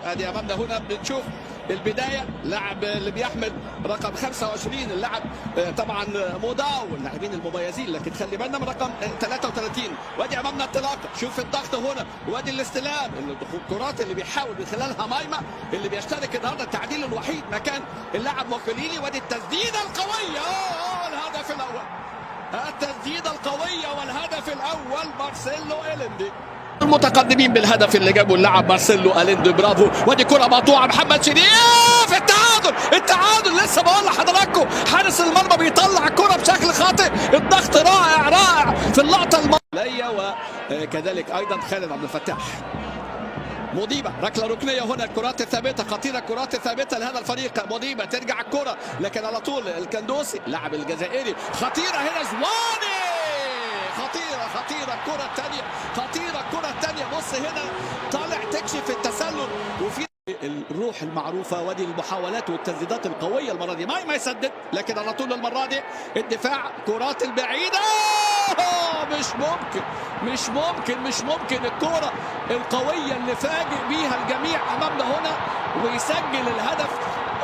ادي امامنا هنا بنشوف البداية، لاعب اللي بيحمل رقم 25 اللاعب طبعا موداو، اللاعبين المميزين، لكن خلي بالنا من رقم 33. وادي امامنا انطلاقة، شوف الضغط هنا، وادي الاستلام، الكرات اللي بيحاول من خلالها مايما اللي بيشترك النهارده التعديل الوحيد مكان اللاعب موكليلي. وادي التسديده القوية، الهدف الاول، التسديده القوية والهدف الاول مارسيلو إليندي. المتقدمين بالهدف اللي جابه اللاعب مارسيلو أليندي، برافو. وادي كره مقطوعة، محمد شريف، التعادل، التعادل، لسه بقول لحضراتكم حارس المرمى بيطلع الكره بشكل خاطئ، الضغط رائع رائع في اللقطة الماضية، وكذلك ايضا خالد عبد الفتاح. مضيبه، ركلة ركنيه هنا، الكرات الثابتة خطيرة، الكرات الثابتة لهذا الفريق. مضيبه ترجع الكره، لكن على طول الكندوسي اللاعب الجزائري، خطيرة هنا زواني، خطيرة خطيرة الكره الثانية، خطيرة الكره الثانية. بص هنا طالع تكشف التسلل وفي الروح المعروفة، وادي المحاولات والتسديدات القوية المرة دي ما يسدد، لكن على طول المرة دي الدفاع، كرات البعيدة، مش ممكن مش ممكن مش ممكن، الكره القوية اللي فاجئ بيها الجميع امامنا هنا ويسجل الهدف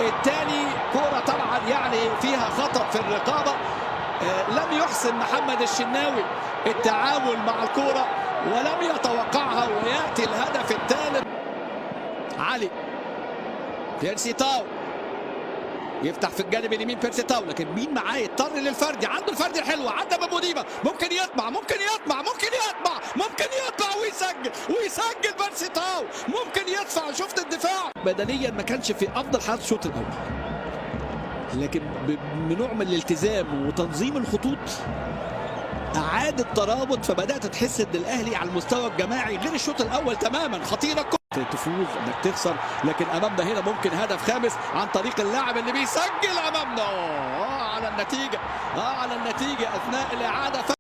الثاني. كره طبعا يعني فيها خطأ في الرقابة، لم يحسن محمد الشناوي التعامل مع الكرة ولم يتوقعها، ويأتي الهدف الثالث. علي بيرسي تاو يفتح في الجانب اليمين، بيرسي تاو، لكن مين معاه؟ يضطر للفردي، عنده الفردي الحلوة، عدى من مديبه، ممكن يطمع ممكن يطمع ممكن يطمع ممكن يطلع ويسجل، ويسجل بيرسي تاو، ممكن يدفع. شفت الدفاع بدنيا ما كانش في افضل حالات الشوط الاول، لكن بنوع من الالتزام وتنظيم الخطوط اعاد الترابط، فبدات تحس ان الاهلي على المستوى الجماعي غير الشوط الاول تماما. خطيرة تفوز انك تخسر، لكن امامنا هنا ممكن هدف خامس عن طريق اللاعب اللي بيسجل امامنا. على النتيجة، على النتيجة اثناء الاعادة.